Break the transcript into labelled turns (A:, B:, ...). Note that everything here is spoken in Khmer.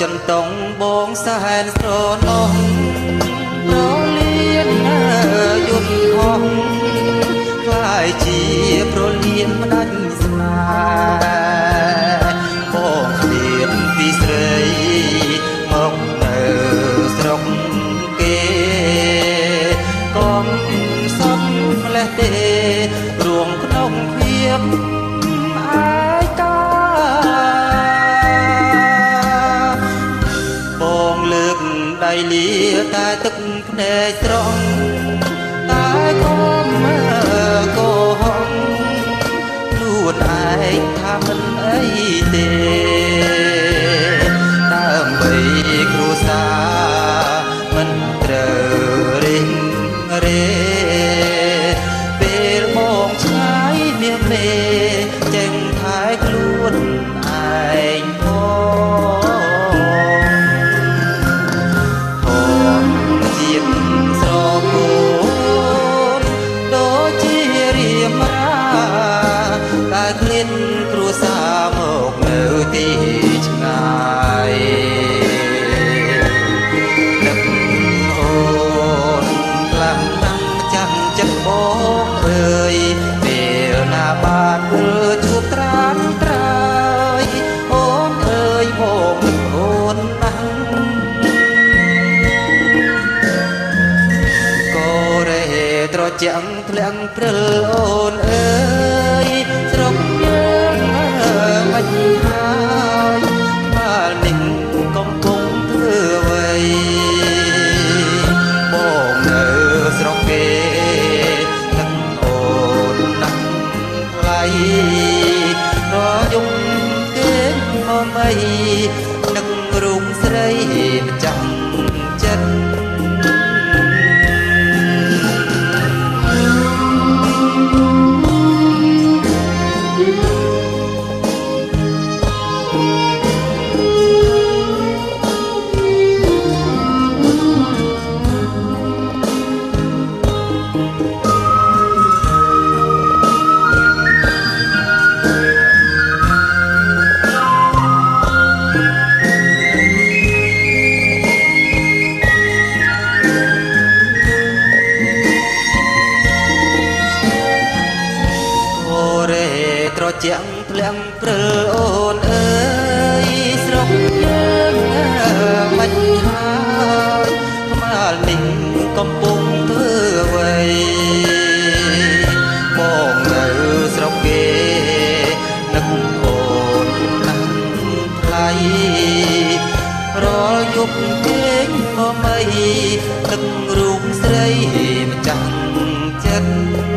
A: ចិនតុងបងសែនស្រណោះប្រលៀនយន្តហោះ ខ្លាយជាប្រលៀនផ្ដាច់ស្នេហ៍ បងឃ្លានពីស្រីមកនៅស្រុកគេ កុំសំម្លេះទេ រួមក្នុងភាពឯកា ដៃលាតែទឹកភ្នែកស្រង់ តែកុំកោហងខ្លួនឯងថាមិនអីទេ ដើម្បីគ្រួសារមិនត្រូវរិះរេ ពេលបងឆ្ងាយមាសមេចេញថែខ្លួនឯងផង តែឃ្លានគ្រួសារមកនៅទីឆ្ងាយ នឹកអូនខ្លាំងណាស់ចាំចិត្តបងអើយ ពេលណាបានវិលជួបត្រានត្រើយ អូនអើយបងនឹកអូនណាស់ ក៏រេត្រជាក់ធ្លាក់ព្រិល អូនអើយស្រុកយើងមិនហើយ ក្បាលនេះកំពុងធ្វើអ្វី បងនៅស្រុកគេនឹកអូនណាស់ថ្លៃ រយំគេមកមៃនឹករូបស្រីម្ចាស់ចិត្ត។ ត្រជាក់ធ្លាក់ព្រិល អូនអើយស្រុកយើងមិនហើយ ក្បាលនេះកំពុងធ្វើអ្វី បងនៅស្រុកគេនឹកអូនណាស់ថ្លៃ រាល់យប់គេងមមីនឹករូបស្រីម្ចាស់ចិត្ត។